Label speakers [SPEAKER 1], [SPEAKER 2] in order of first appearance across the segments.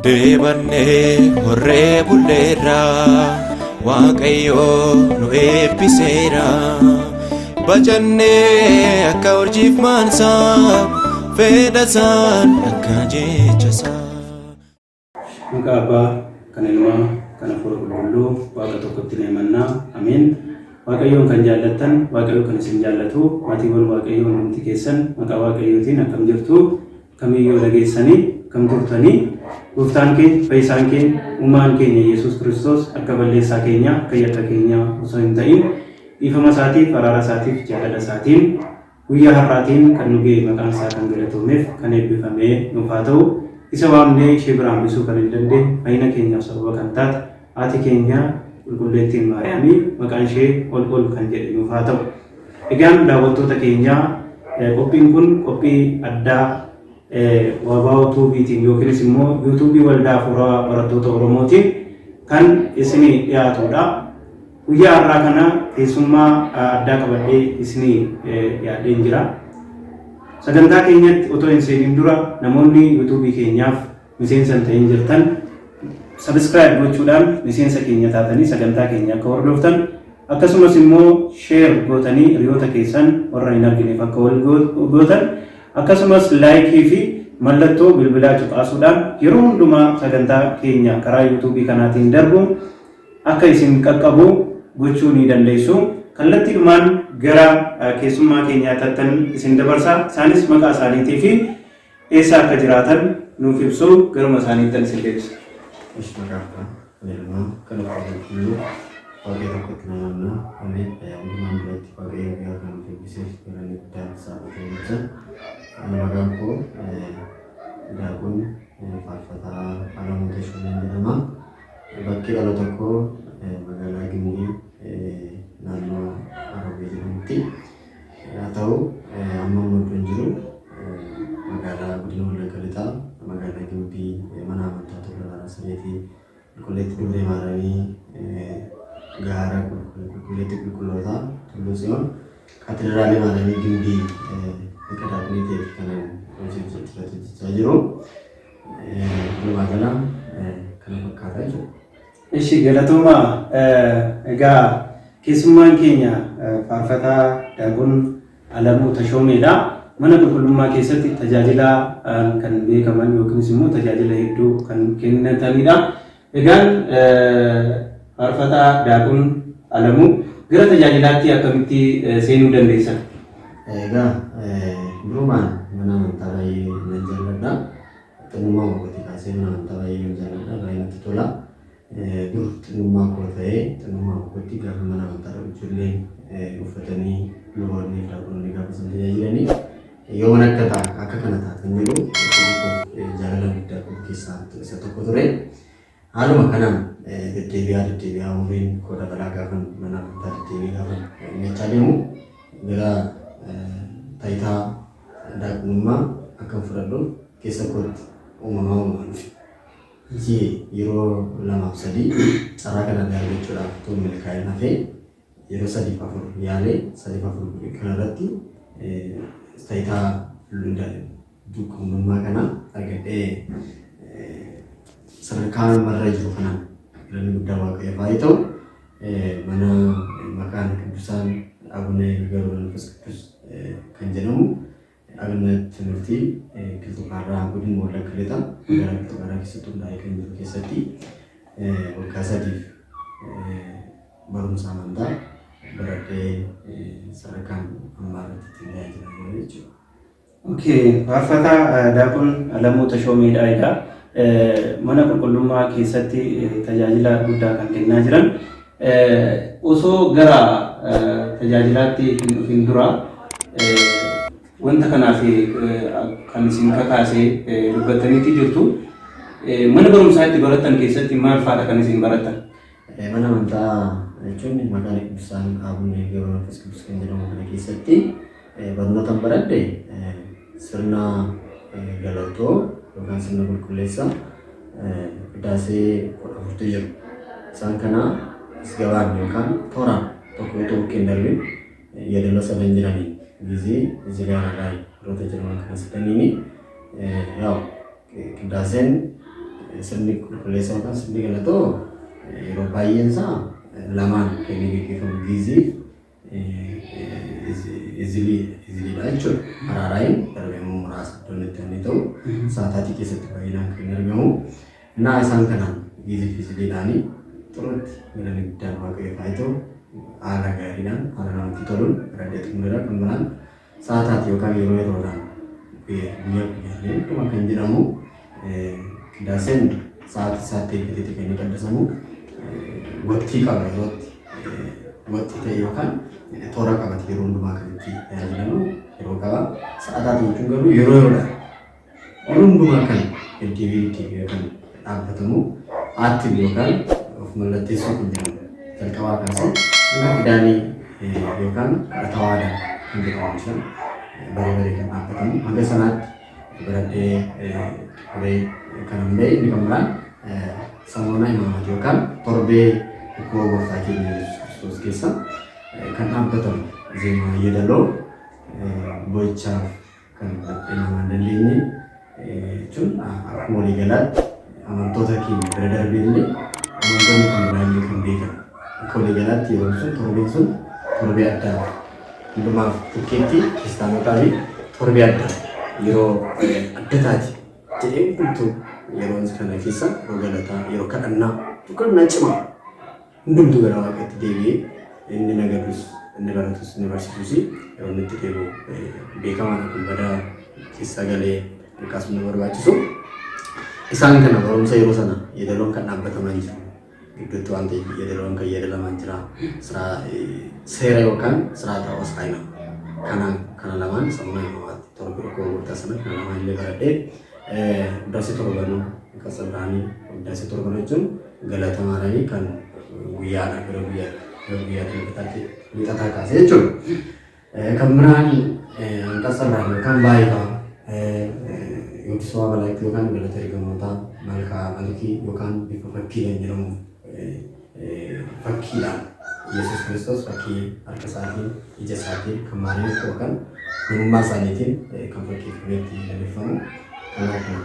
[SPEAKER 1] Deebannee horree bulleerra, Waaqayyo nu eebbiseera. Bacannee akka urjiif maansaa, fedhasaan akka jechasaa.
[SPEAKER 2] Maqaa Abbaa, kan Ilmaa, kan Hafuura Qulqulluu, Waaqa tokkotti ni amannaa. Ameen. Waaqayyoon kan jaallattan, Waaqayyo kan isin jaallatu, maatiiwwan Waaqayyoo hundumti keessan maqaa Waaqayyootiin akkam jirtu? Kamiyyoo dhageessanii, akkam turtanii? Gooftaan keenya, Fayyisaan keenya, Uumaan keenya Yesuus Kiristoos akka balleessaa keenyaa, akka yakka keenyaa osoo hin ta'in, dhiifama isaatiif, araara isaatiif, jaalala isaatiin guyyaa har'aatiin kan nu ga'e maqaan isaa kan galatoomeef kan eebbifamee nuuf haa ta'u. Isa waamnee ishee bira hambisuu kan hin dandeenye, fayyina keenyaaf sababa kan taate haati keenya Qulqulleettiin Maariyaamii maqaan ishee ol ol kan jedhe nuuf haa ta'u. Egaan daawwattoota keenyaa, qophiin kun qophii addaa Waabaa'oo Tuubiitiin yookiinis immoo Yuutuubii Waldaa Hafuurawaa Barattoota Oromootiin kan isinii dhiyaatudha. Guyyaa har'aa kana keessummaa addaa qabadhee isinii dhiyaadheen jira. Sagantaa keenyatti otoo hin seenin dura namoonni Yuutuubii keenyaaf miseensa hin ta'in jirtan subscribe gochuudhaan miseensa keenya taatanii sagantaa keenya akka hordoftan, akkasumas immoo share gootanii hiriyoota keessan warra hin argineef akka wal gootan, akkasumas laayikii fi mallattoo bilbilaa cuqaasuudhaan yeroo hundumaa sagantaa keenya karaa yuutuubii kanaatiin darbu akka isin qaqqabu gochuu ni dandeessu. Kallattiidhumaan gara keessummaa keenyaa tattan isin dabarsa. Isaanis maqaa isaaniitii fi eessa akka jiraatan nuuf ibsu. Garuma isaaniittan isin deebisa.
[SPEAKER 3] Ish, maqaa Abbaa, kan Ilmaa, kan Hafuura Qulqulluu, Waaqayyo tokkotti ni amanna. Ameen. Hundumaan duratti Waaqayyo guyyaa kana nuuf eebbiseef galanni guddaan isaaf haa ta'u jecha. Ani maqaan koo Daaqon Faarfataa Alamuu Tashoomeen jedhama. Bakki dhaloota koo magaalaa Gimbii, naannoo Harobee jedhamutti. Haa ta'u, amma immoo iddoon jiru magaalaa godina Wallagga Lixaa, magaalaa Gimbii, mana amantaa Tulluu Sareetii Qulqulleetti Dubree Maaramii, gaara Qulqulleetti Qulqullootaa Tulluu Tsiyoon, Kaatedraalii Maaramii Gimbii liqa daaqnii ta'eeti kanan hojii irratti hojjechaa jiru. Walumaa gala kana fakkaata jechuudha.
[SPEAKER 2] Ishi, galatooma. Egaa keessummaan keenya Faarfataa Daaqon Alamuu Tashoomeedha. Mana qulqullummaa keessatti tajaajila kan beekaman yookiinis immoo tajaajila hedduu kan kennatanidha. Egaan Faarfataa Daaqon Alamuu, gara tajaajilaatti akkamitti seenuu dandeessan?
[SPEAKER 3] Egaa durumaan mana amantaa baay'ee nan jaalladha. Xinnummaa kootii kaasee mana amantaa baay'ee nan jaalladha. Baay'ee natti tola. Dur xinnummaa koo ta'ee, xinnummaa kootti gaafa mana amantaa dhaqu, ijoolleen uffatanii, luboonni fi daaqonoonni gaafa isaan tajaajilanii, yoo mana akka ta'a akka kana ta'a kan jedhu jaalala guddaa qabu keessaa isa tokko ture. Haaluma kanaan deddeebi'aa deddeebi'aa, umriin koo dabalaa, gaafa mana amantaa deddeebi'ee gaafa nyachaa deemu, gara taayitaa daaqonummaa akkan fudhadhu keessa kootti uumamaa uumamaa dhufe. Iji yeroo lamaaf sadii carraa kana argachuudhaaf utuu milkaa'in hafee, yeroo sadiif afur yaalee, sadiif afur kanarratti taayitaa duukummaa kana argadhee, sadarkaa ammarra jiru kanaan galanni guddaa Waaqayyoof haa ta'u. Mana maqaan Qidduusaan Abune ገብረ መንፈስ ቅዱስ kan jedhamu Abinnet Timirtii Qilxukaarraa, godina Wallagga Lixaa, magaalaa Qilxukaarraa keessatti hundaa'ee kan jiru keessatti waggaa 3f barumsa amantaa baradhee sadarkaan ammaa irratti ittiin tajaajilaa jira jechuudha.
[SPEAKER 2] Okay, Faarfataa Daaqon Alamuu Tashoomeedha. Egaa mana qulqullummaa keessatti tajaajila guddaa kan kennaa jiran. Osoo gara tajaajilaatti hin dhufin dura wanta kanaaf kan isin kakaase dubbattaniitii jirtu. Mana barumsaa itti barattan keessatti maal fa'aadha kan isin barattan?
[SPEAKER 3] Mana amantaa jechuun maqaan Qidduusaan Abune ገብረ መንፈስ ቅዱስ kan jedhamu kana keessatti barnoota baradhe sirna galatoo yookaan sirna qulqulleessaa qiddaasee 14tu jiru. Isaan kana gabaan yookaan tooraan tokko utuu bukkeen darbin yeedaloo sadan jiranii gizii zigaararraa warroota jedhaman kana sadaniini, yaa'u qiddaaseen Sirni qulqulleessa yookaan sirni galatoo yeroo baay'een isaa lamaan kan inni gaggeeffamu giizii iziliidha jechuudha. Araaraayin darbee immoo muraasa iddoon itti inni ta'u saataatii keessatti baay'inaan kan inni argamu. Innaa isaan kanaan giizii fi iziliidhaanii xurutti galanni guddaan Waaqayyoof haa ta'u haala gaariidhaan haala namatti toluun baradhee xumureera. Kan biraan saataati yookaan yeroo yeroodhaan guyyaa guyyaallee hundumaa kan jedhamu qiddaaseen sa'aatii isaatti eeggateeti kan inni qaddasamu waqtii qaba yerootti waqtii ta'e yookaan toora qabate yeroo hundumaa kan itti tajaajilamu yeroo qaba. Sa'aataati jechuun garuu yeroo yeroodhaan yeroo hundumaa kan deddeebi'ee deddeebi'ee kan dhaabbatamu aatti yookaan of mallatteessuu kan jedhamu jalqabaa kaasee hanga kidaanii yookaan kadhatawaadhaan kan jedhamu jira. Baree baree kan dhaabbatamu hanga sanaatti baradhee xumuree kan hin ba'e. Inni kan biraan samoona imaamati yookaan torbee dhukkuba gooftaa keenya Yesuus Kiristoos keessa kan dhaabbatamu zeemaa yeedaloo boo'ichaaf kan namaa hin dandeenye jechuun akkuma waliigalaatti amantoota keenya bira darbee illee amantoonni kan biraa illee kan beekan akka waliigalaatti yeroon sun torbeen sun torbee addaa hundumaaf bukkeetti kiristaanotaa fi torbee addaa yeroo adda taate jedhee hundumtuu yeroon kana keessa yeroo galataa yeroo kadhannaa kadhannaa cimaa hundumtuu gara Waaqaatti deebi'ee inni nagadus inni baratus inni barsiisus yeroo inni itti deebi'u beekamaadha. Kun badaa keessa galee akkasuma barbaachisu. Isaan kana barumsa yeroo sana yeedaloon kan dhaabbataman jiru. Gidduutti waan ta'eef yeedaloon kan yeedalaman jira. Seera yookaan siraata Hosaayinaa. Kana lamaan sammuu namaatti torba dhukkuba gooftaa sana kana lamaan illee baradhee Uddaasee torbanuu qasa biraanii uddaasee torbanuu jechuun galata maaraanii kan guyyaadha gara guyyaa gara guyyaa dilbataatti wixataa kaasee jechuudha. Kan biraan hanqasa biraan yookaan baay'ifaa yookiis waa malaayikii yookaan galata ergamootaa malkaa malkii yookaan bifa fakkii kan jedhamu fakkiidhaan Yesuus Kiristoos fakkii harka isaatiin ija isaatiin kan maaliif yookaan namummaa isaaniitiin kan fakkeeffamee itti galateeffamu kanaa kan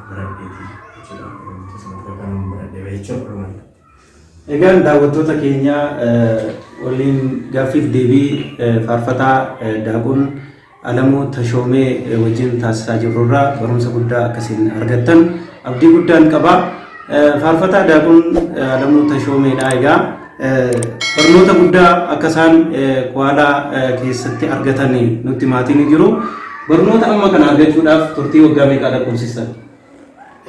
[SPEAKER 3] baradheeti jechuudha. Sana kan baradhee jechuudha.
[SPEAKER 2] Egaan daawwattoota keenya waliin gaaffiif deebii faarfataa Daaqon Alamuu Tashoomee wajjin taasisaa jirrurraa barumsa guddaa akkasiin argattan abdii guddaan qaba. Faarfataa Daaqon Alamuu Tashoomeedha. Egaa barnoota guddaa akka isaan kuwaalaa keessatti argatan nutti maatiin ni jiru. Barnoota amma kana argachuudhaaf turtii waggaa meeqaa lakkoofsistan?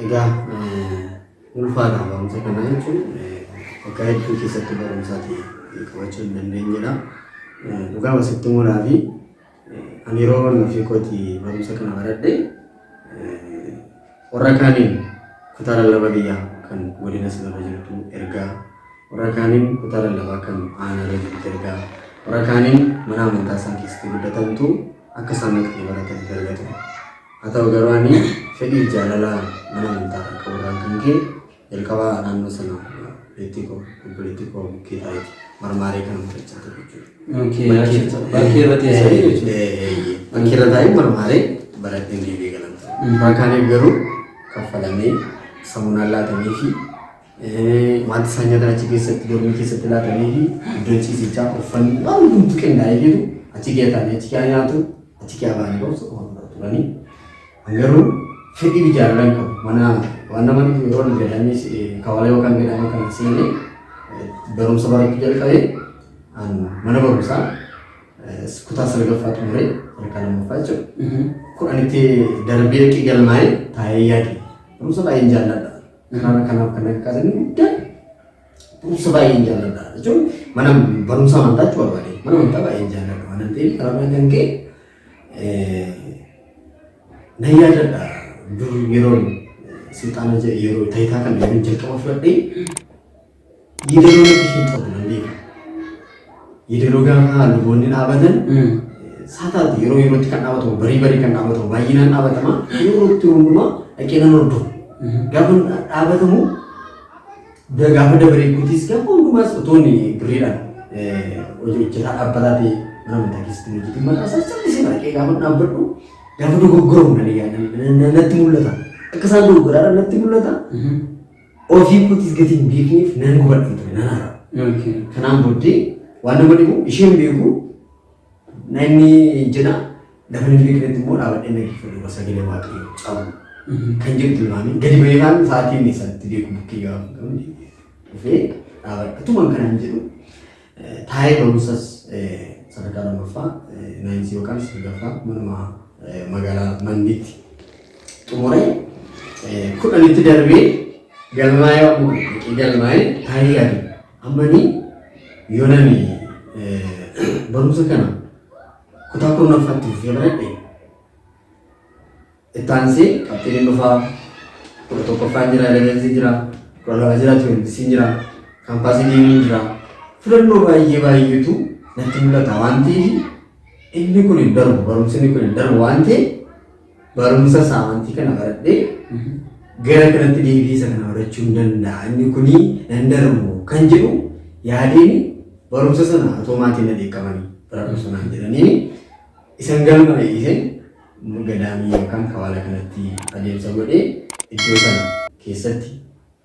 [SPEAKER 3] Egaa ulfaata barumsa kana jechuun waggaa hedduu keessatti barumsaati qabachuu hin dandeenyedha. Dhugaa wasitti himuudhaa fi ani yeroo ofii kooti barumsa kana baradhe warra kaaniin kutaa lallaba biyyaa kan godina sanarra jirtu ergaa, warra kaaniin kutaa lallabaa kan aanaarra jirtu ergaa, warra kaaniin mana amantaa isaan keessatti guddatantu akka isaan dhaqanii baratan erga ture. Haa ta'u garuu ani fedhii jaalala mana amantaa qaburraan kan ka'e jalqaba naannoo sana obboleettii koo obboleettii koo bukkee taa'eeti marmaaree kana barachaa ture jechuudha.
[SPEAKER 2] Bakkee irra teessanii jechuudha.
[SPEAKER 3] Bakkee irra taa'ee marmaaree baradheen deebi'ee galan. Warra kaaniif garuu kaffalamee samunaan laatamee fi wanti isaan nyaatan achi keessatti dormii keessatti laatamee fi iddoon ciisichaa uffanni waan hundumtu qindaa'ee jiru achi kee taa'anii achi kee nyaatu achi kee ba'anii barumsa qofa baratu turanii. Garuu fedhii fi jaalala hin qabu. Mana waan nama dhibu yeroo inni gadaamii kawala yookaan gadaama kana seenee barumsa barachuu jalqabee mana barumsaa kutaa salgaffaa xumuree sadarkaa lammaffaa jechuudha. Kudhanitti darbee dhaqee galmaa'ee taa'ee yaade. Barumsa baay'een jaalladha. Kanaaf kanaaf kan akka kaasan guddaan barumsa baay'een jaalladha jechuun mana barumsa amantaa jechuu barbaade. Mana amantaa baay'een jaalladha waan ta'eef karaa kan ka'e nan yaadadha dur yeroon silxaana yeroo taayitaa kana yeroon jalqaba fudhadhee yeedaloo natti hin qabu nan beeka. Yeedaloo gaafa luboonni dhaabatan saataati yeroo yerootti kan dhaabatamu barii barii kan dhaabatamu baay'inaan dhaabatama yerootti hundumaa dhaqee nan hordofu. Gaafa dhaabatamu gaafa dabaree kootiis gaafa hundumaas otoon birriidhaan hojii hojjetaa dhaabbataa ta'e mana amantaa keessatti hojjetin maqaa isaa callisee dhaqee gaafa dhaabbadhu gaafa dogoggoramu nan yaada natti mul'ata. Akka isaan dogoggoraadhaan natti mul'ata. Ofii kootiis gatii hin beekneef nan gubadha ture, nan aara. Kanaan booddee waan nama dhibu isheen beeku namni jedha lafa hin beeknetti immoo dhaabadhee dhaggeeffadhu sagalee Waaqayyoo cabu kan jedhu tilmaamee gadi bahee waan sa'aatii inni isaatti beeku bukkee gaafa qabne dhufee dhaabadha. Atumaan kanaan jedhu taa'ee barumsas sadarkaa lammaffaa naayinsii yookaan salgaffaa manuma magaalaa Mandiitti xumuree 10tti darbee galmaa'ee akkuma galmaa'ee taa'ee yaadu. Ammanii yoo nami barumsa kana kutaa 10ffaatti fufee baradhe itti aansee qabxiin dhufaa 11ffaan jira, elevensiin jira, 12 jira, tuwelvisiin jira, kaampaasii deemuun jira. Filannoo baay'ee baay'eetu natti mul'ata waan ta'eef inni kun hin darbu, barumsi inni kun hin darbu waan ta'eef barumsa isaa amantii kana baradhee gara kanatti deebi'ee isa kana barachuu hin danda'a. Inni kuni nan darbu kan jedhu yaadeen barumsa sana otoo maatiin na dheekkamanii baradhu sanaan jedhanii isan galma dhiisee gadaamii yookaan kawaala kanatti adeemsa godhee iddoo sana keessatti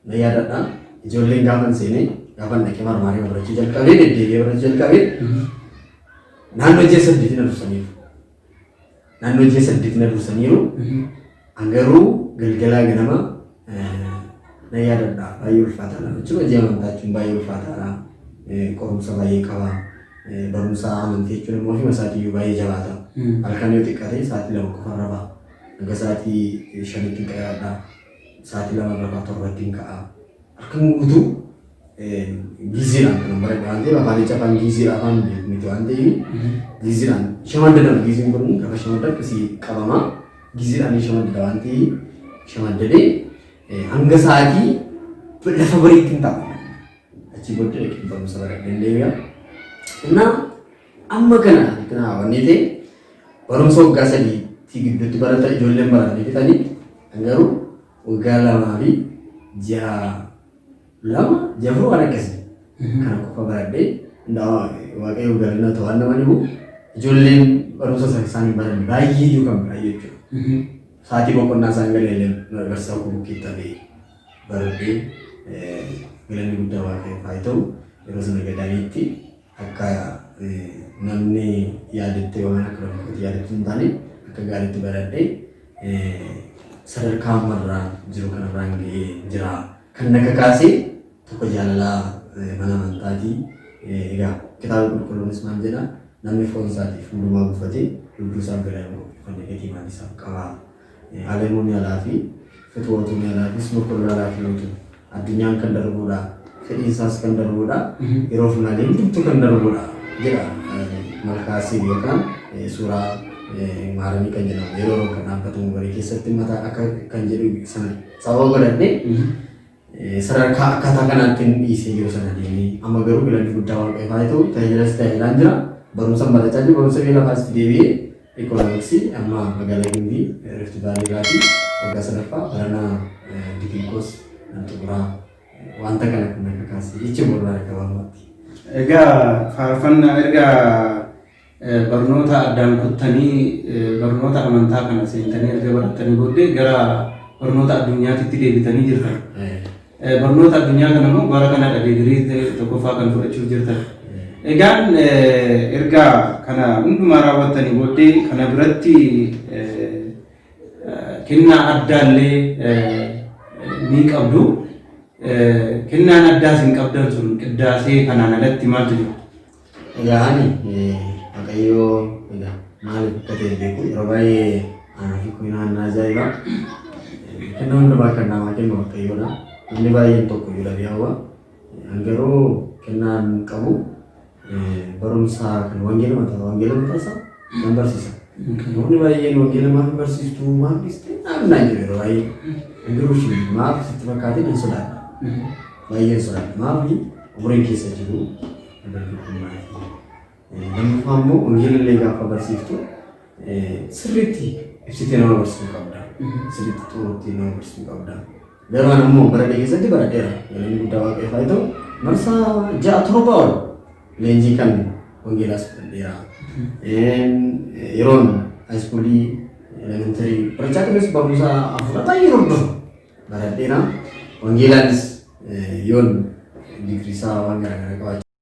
[SPEAKER 3] na yaadadha. Ijoolleen gaafan seenee gaafan dhaqee marmaarii barachuu jalqabee deddeebi'ee barachuu jalqabee naannoo ji'a 8 na dursaniiru. Naannoo ji'a 8 na dursaniiru. An garuu galgalaa ganama na yaadadha. Baay'ee ulfaataadha. Jechuun hojii amantaa jechuun baay'ee ulfaataadha. Qorumsa baay'ee qaba. Barumsa amantii jechuun immoo ofuma isaatiiyyuu baay'ee jabaata. Halkan yoo xiqqate sa'aatii 2 qofa rafa. Hanga sa'aatii 5tti hin qayyabadha. Sa'aatii 2 rafaa 7tti hin ka'a. Halkan guutuu giiziidhaan kan baradhe waan ta'eef afaanicha afaan giiziidha afaan beeku miti waan ta'eef giiziidhaan shamaddadama giiziin kun gaafa shamaddadhu si qabama giiziidhaan shamaddada waan ta'eef shamaddadee hanga sa'aatii lafa bariitti hin ta'a. Achii booddee dhaqee barumsa baradheen deebi'a. Innaa amma kana kana wanni ta'e barumsa waggaa 3tti gidduutti barata ijoolleen baratanii fixanii garuu waggaa 2 fi ji'a 2 ji'a 4 waan akkasii kana qofa baradhee Waaqayyo galina ta'u nama dhibu ijoolleen barumsa isaan hin baranne baay'ee iyyuu kan biraa jechuudha. Sa'aatii boqonnaa isaan galee illee barsiisaa koo bukkeetti hafee baradhee galanni guddaa Waaqayyoof haa ta'u yeroo sana gadaamiitti akka namni yaadetti yookaan akka namni yaadetti hin taane akka gaariitti baradhee sadarkaa ammarraa jiru kanarraan ga'ee jira. Kan na kakaase tokko jaalalaa mana amantaati. Egaa kitaabni qulqulluunis maal jedha? Namni foon isaatiif hundumaa buufatee lubbuu isaaf galaa yoo qopheeffanne gatii maalii isaaf qaba? Alemuun alaa fi fitwootuun alaa fi smokolloo alaa fi lootu addunyaan kan darbuudha. Fedhiin isaas kan darbuudha. Yeroof malee hundumtuu kan darbuudha jedha malkaasiin yookaan suuraa maaramii kan jedhamu yeroo yeroo kan dhaabbatamu barii keessatti mataa akka kan jedhu sana sababa godhadhee sadarkaa akkaataa kanaatti hin dhiisee yeroo sana deemee amma garuu galanni guddaa Waaqayyoof haa ta'u tajaajilas tajaajilaan jira barumsa barachaa jiru barumsa biyya lafaas deebi'ee ikoonomiksii amma magaalaa Gimbii Rift Vaalii irraati waggaa sadaffaa barana digirii koos nan xumuraa wanta kana kan akka kaasee jechuun barbaada gabaabumatti.
[SPEAKER 2] Egaa faarfannaa erga barnoota addaan kuttanii barnoota amantaa kana seentanii erga barattanii booddee gara barnoota addunyaatitti deebitanii jirtan. Barnoota addunyaa kana immoo bara kanadha digirii tokkoffaa kan fudhachuuf jirtan. Egaan erga kana hundumaa raawwattanii booddee kana biratti kennaa addaallee ni qabdu. Kennaan addaa isin qabdan sun qiddaasee kanaan alatti maaltu jira?
[SPEAKER 3] Egaa ani Waaqayyoo egaa maaliif akka ta'e beeku yeroo baay'ee anaa fi kun naannoo ajaa'iba. Kennaa hundumaa kan namaa kennu Waaqayyoodha. Namni baay'een tokko iyyuu dhabee hawwa. An garuu kennaan qabu barumsa kan wangeela mataa wangeela mataa isaa nan barsiisa. Namoonni baay'een wangeela maaf hin barsiistu maaf dhiiste naaf naan jedhu yeroo baay'ee. An garuu isheen maaf sitti fakkaate nan sodaadha. Baay'een sodaadha. Maaf umriin keessa jiru dargaggummaati. Lammaffaa immoo wangeela illee gaafa barsiiftu sirriitti ibsitee nama barsiisuu qabda. Sirriitti xuruutti nama barsiisuu qabda. Garuu ani immoo baradhe keessatti baradheera. Galanni guddaa Waaqayyoof haa ta'u. Marsaa 6 7 ol leenjii kan wangeelaas fudhadheera. Yeroon haayiskuulii elementarii barachaa tures barumsa hafuuraa baay'ee hordofa. Baradheera. Wangeelaanis Yoon digirii isaa waan garaagaraa qabaachuu